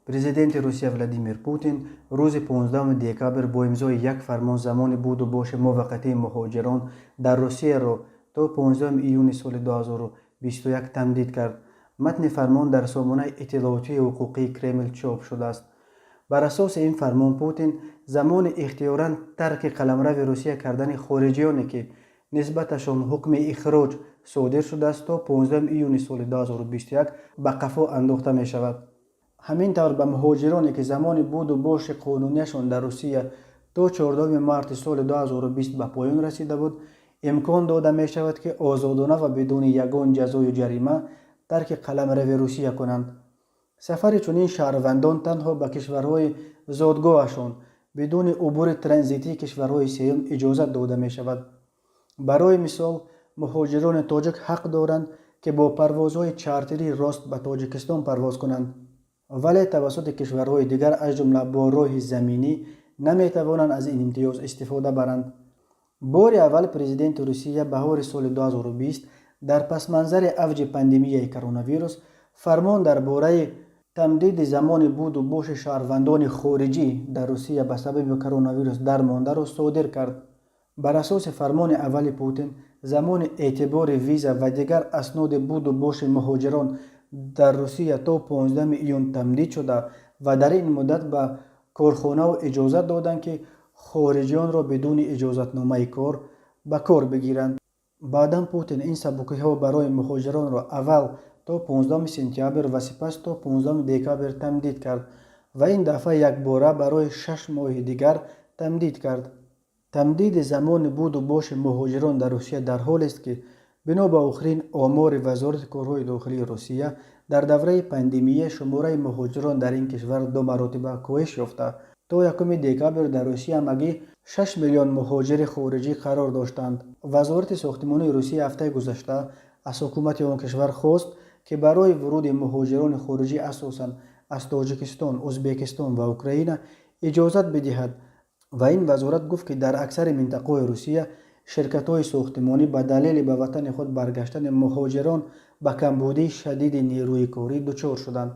Президенти Русия Владимир Путин рӯзи 15 декабр бо имзои як фармон замони буду боши муваққатии муҳоҷирон дар Русияро то 15 июни соли 2021 тамдид кард. Матни фармон дар сомонаи иттилоотии ҳуқуқии Кремл чоп шудааст. Бар асоси ин фармон, Путин замони ихтиёран тарки қаламрави Русия кардани хориҷиёне, ки нисбаташон ҳукми ихроҷ содир шудааст, то 15 июни соли 2021 ба қафо андохта мешавад. Ҳамин тавр, ба муҳоҷироне, ки замони буду боши қонунияшон дар Русия то 14 марти соли 2020 ба поён расида буд, имкон дода мешавад, ки озодона ва бидуни ягон ҷазою ҷарима тарки қаламрави Русия кунанд. Сафари чунин шаҳрвандон танҳо ба кишварҳои зодгоҳашон бидуни убури транзитии кишварҳои сеюм иҷозат дода мешавад. Барои мисол, муҳоҷирони тоҷик ҳақ доранд, ки бо парвозҳои чартерии рост ба Тоҷикистон парвоз кунанд, вале тавассути кишварҳои дигар, аз ҷумла бо роҳи заминӣ, наметавонанд аз ин имтиёз истифода баранд. Бори аввал президенти Русия баҳори соли 2020 дар пасманзари авҷи пандемияи коронавирус фармон дар бораи тамдиди замони буду боши шаҳрвандони хориҷӣ дар Русия ба сабаби коронавирус дармондаро содир кард. Бар асоси фармони аввали Путин, замони эътибори виза ва дигар асноди буду боши муҳоҷирон дар Русия то 15 июн тамдид шуда ва дар ин муддат ба корхонаҳо иҷозат доданд, ки хориҷиёнро бидуни иҷозатномаи кор ба кор бигиранд. Баъдан Путин ин сабукиҳо барои муҳоҷиронро аввал то 15 сентябр ва сипас то 15 декабр тамдид кард ва ин дафъа якбора барои 6 моҳи дигар тамдид кард. Тамдиди замони буду боши муҳоҷирон дар Русия дар ҳолест, ки бино ба охирин омори Вазорати корҳои дохилии Русия, дар давраи пандемия шумораи муҳоҷирон дар ин кишвар ду маротиба коҳиш ёфта, то 1 декабр дар Русия ҳамагӣ 6 миллион муҳоҷири хориҷӣ қарор доштанд. Вазорати сохтимонии Русия ҳафтаи гузашта аз ҳукумати он кишвар хост, ки барои вуруди муҳоҷирони хориҷӣ, асосан аз Тоҷикистон, Ӯзбекистон ва Украина, иҷозат бидиҳад. Ва ин вазорат гуфт, ки дар аксари минтақаҳои Русия ширкатҳои сохтимонӣ ба далели ба ватани худ баргаштани муҳоҷирон ба камбудии шадиди нерӯи корӣ дучор шуданд.